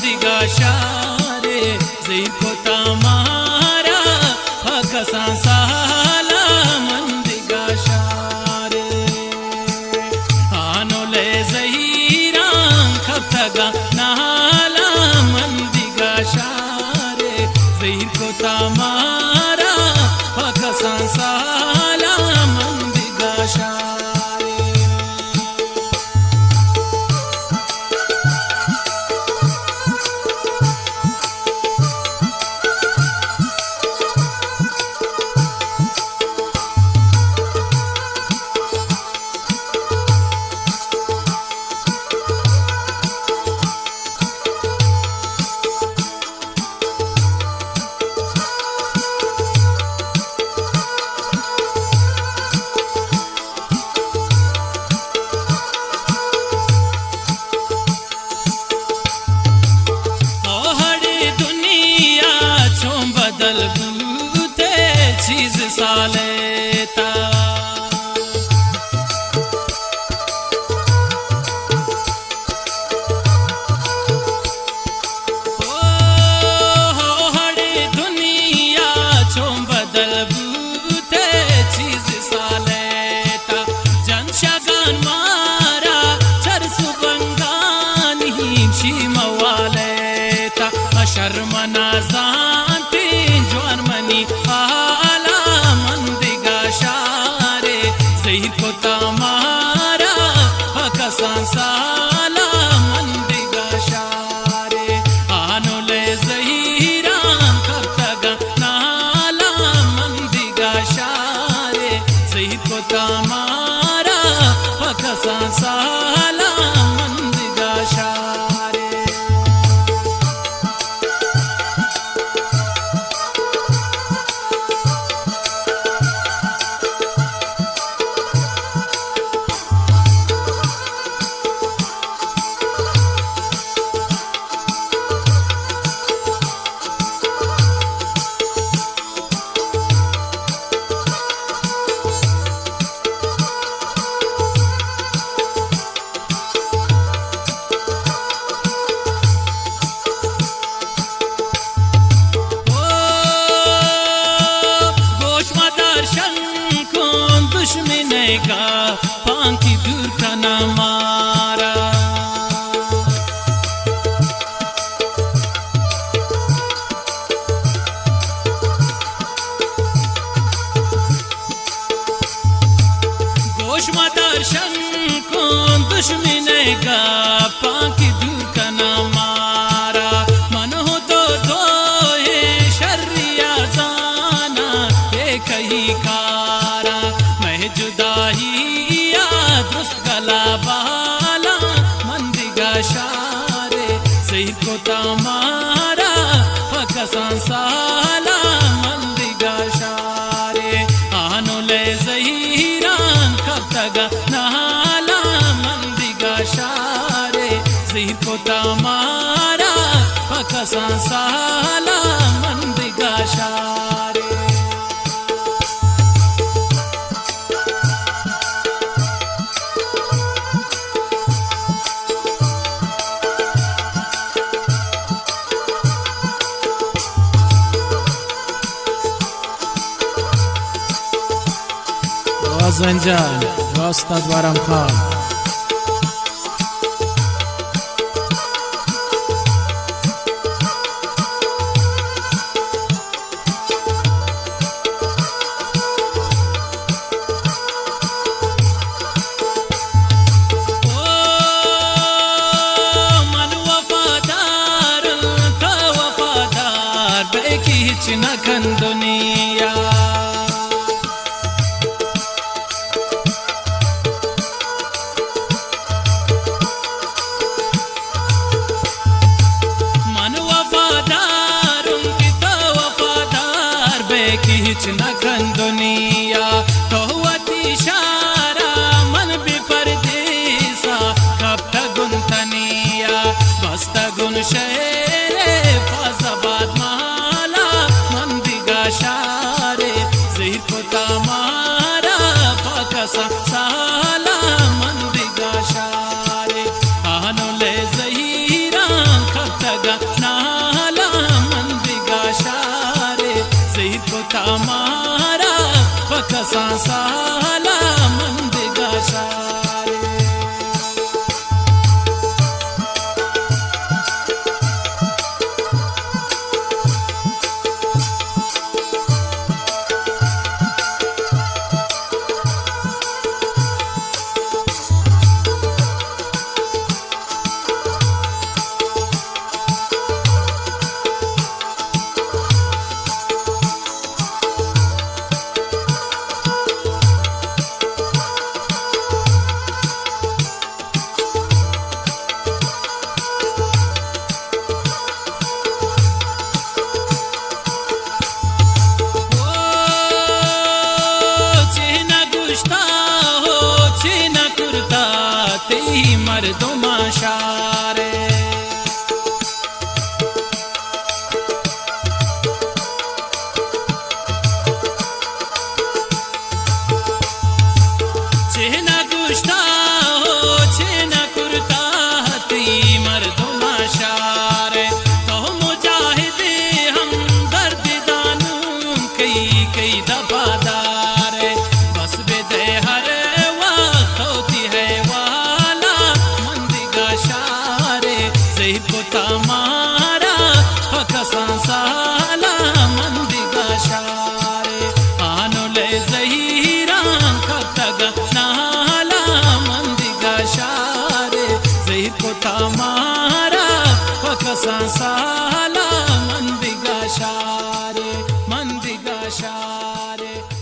دگہ شارے، زہیر کتا مارا پہ کسان سالا من دگہ شارے۔ آنو لے زہیراں کپتگاں نالا من دگہ شارے، زہیر کتا مارا پہ کسان سالا من دگہ شارے۔ او ہڑے دنیا چون بدل بوتے چیز سالے تا۔ او ہڑے دنیا چون بدل بوتے چیز سالے تا۔ جنشگان مارا چرس و بنگانی شیم والے تا۔ شرم نزانتیں جوان منی حالا من دگہ شارے، زہیر کتا مارا پہ کسان سالا من دگہ شارے۔ آنو لے زہیراں کپتگاں نالا من دگہ شارے، زہیر کتا مارا پہ کسان سالا من دگہ شارے۔ او گوش مدار شنکون دشمن گا پانکی دور کنا مارا۔ گوش مدار شنکون دشمن گپاں کہ دور کنا مارا۔ من ہو تو دوئیں شریا زانا اے کئی کارا۔ مئے جدائی آ درست گلا بالا من دگہ شارے۔ زہیر کتا مارا پہ کسان سالا من دگہ شارے۔ آنو لے زہیران کپتگا نالا من دگہ شارے۔ زہیر کتا مارا پہ کسان سالا من دگہ شارے۔ واہ زنجان، واہ استاد بارام خان۔ او من وفادار، تو وفادار بے کہ ہچ نہ کن دنیا۔ من وفاداروں کہ تو وفادار بے کہ ہچ نہ کن دنیا۔ تو وتی شارا من بے پردیسا کپتگن تنیا۔ بستگن شہرے پازآباد مالا من دگہ شارے۔ زہیر کتا مارا پہ کسان سالا من دگہ شارے۔ آنو لے زہیران کپتگا ساں سالا من دگہ شارے۔ چے نہ گوشتا ہو، چے نہ کرتا تئی مردماں شارے۔ چے نہ گوشتا ہو، چے نہ کرتا تئی مردماں شارے۔ تو مجاہدے ہمدرد دانوں کئی کئی دپا دارے۔ بس بدئے ہر وقت وتی ہیوالا من دگہ شارے۔ زہیر کتا مارا پہ کسان سالا من دگہ شارے۔ آنو لئے زہیراں کپتگ نالا من دگہ شارے۔ زہیر کتا مارا پہ کسان سالا من دگہ شارے، من دگہ شارے۔